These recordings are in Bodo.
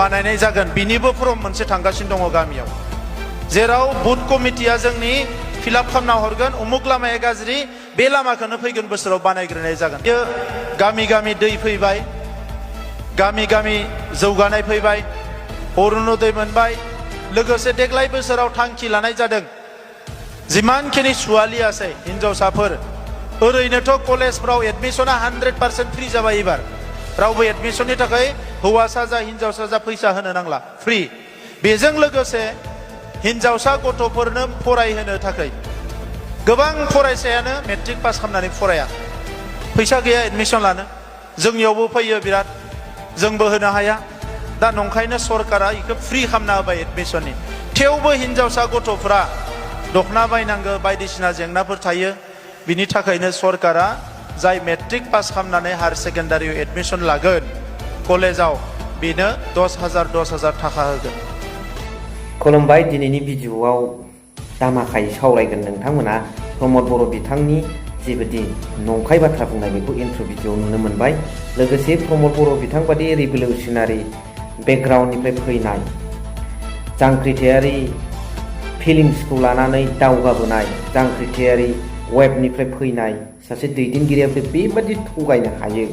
बानायनाय जागोन बिनिबो फर्म मोनसे थांगासिनो दङ गामियाव जेराव बुथ कमिटिया जोंनि फिलआप खालामना हरगोन उमुक लामाया गाज्रि बे लामाखौनो फैगोन बोसोराव बानायग्रोनाय जागोन गामि गामि दै फैबाय गामि गामि जौगानाय फैबाय अरुणोदय मोनबाय लोगोसे देग्लाय बोसोराव थांखि लानाय जादों जिमानखिनि सुवालि आसे हिनजावसाफोर ओरैनोथ' कलेजफ्राव एडमिशना 100% फ्रि जाबाय एबार रावबो एडमिशननि थाखाय हौवासा जा हिनजावसा जा फैसा होनो नांला फ्रि बेजों लोगोसे हिनजावसा गथ'फोरनो फरायहोनो थाखाय गोबां फरायसायानो मेट्रिक पास खालामनानै फराया फैसा गैया एडमिशन लानो जोंनियावबो फैयो बिराद जोंबो होनो हाया दा नंखायनो सरकारा इखौ फ्रि खालामना होबाय एडमिशननि थेवबो हिनजावसा गथ'फ्रा दखना बायनांगौ बायदिसिना जेंनाफोर थायो बिनि थाखायनो सरकारा जाय मेट्रिक पास खालामनानै हायर सेकेन्डारियाव एडमिशन लागोन कलेजाव बेनो 10,000 थाखा होगोन। खुलुमबाय दिनैनि भिडिअआव दामाखायै सावरायगोन नोंथांमोना प्रमद बर' बिथांनि जेबायदि नंखाय बाथ्रा बुंनाय बेखौ इन्ट्र' भिडिअआव नुनो मोनबाय लोगोसे प्रमद बर' बिथां बादि रिभलिउसनारि बेकग्राउन्डनिफ्राय फैनाय जांख्रिथायारि फिलिंसखौ लानानै दावगाबोनाय जांख्रिथायारि वेबनिफ्राय फैनाय सासे दैदेनगिरियाबो बेबादि थगायनो हायो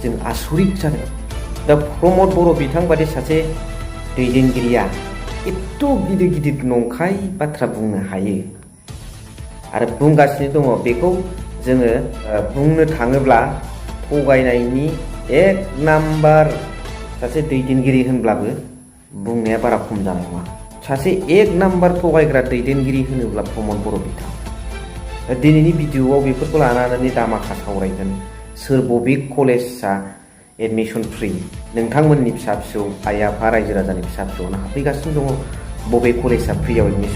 जों आसरित जादों। दा प्रमद बर' बिथां बादि सासे दैदेनगिरिया एथ' गिदिर गिदिर नंखाय बाथ्रा बुंनो हायो आरो बुंगासिनो दङ बेखौ जोङो बुंनो थाङोब्ला थगायनायनि एक नाम्बार सासे दैदेनगिरि होनब्लाबो बुंनाया बारा खम जानाय नङा। सासे एक नाम्बार थगायग्रा दैदेनगिरि होनोब्ला प्रमद बर' बिथां दिनैनि भिडिअआव बेफोरखौ लानानै दामाखा सावरायगोन सोर बबे कलेजआ एडमिशन फ्रि नोंथांमोननि फिसा फिसौ आइ आफा रायजो राजानि फिसा फिसौनो हाबफैगासिनो दङ बबे कलेजआ फ्रियाव एडमिशन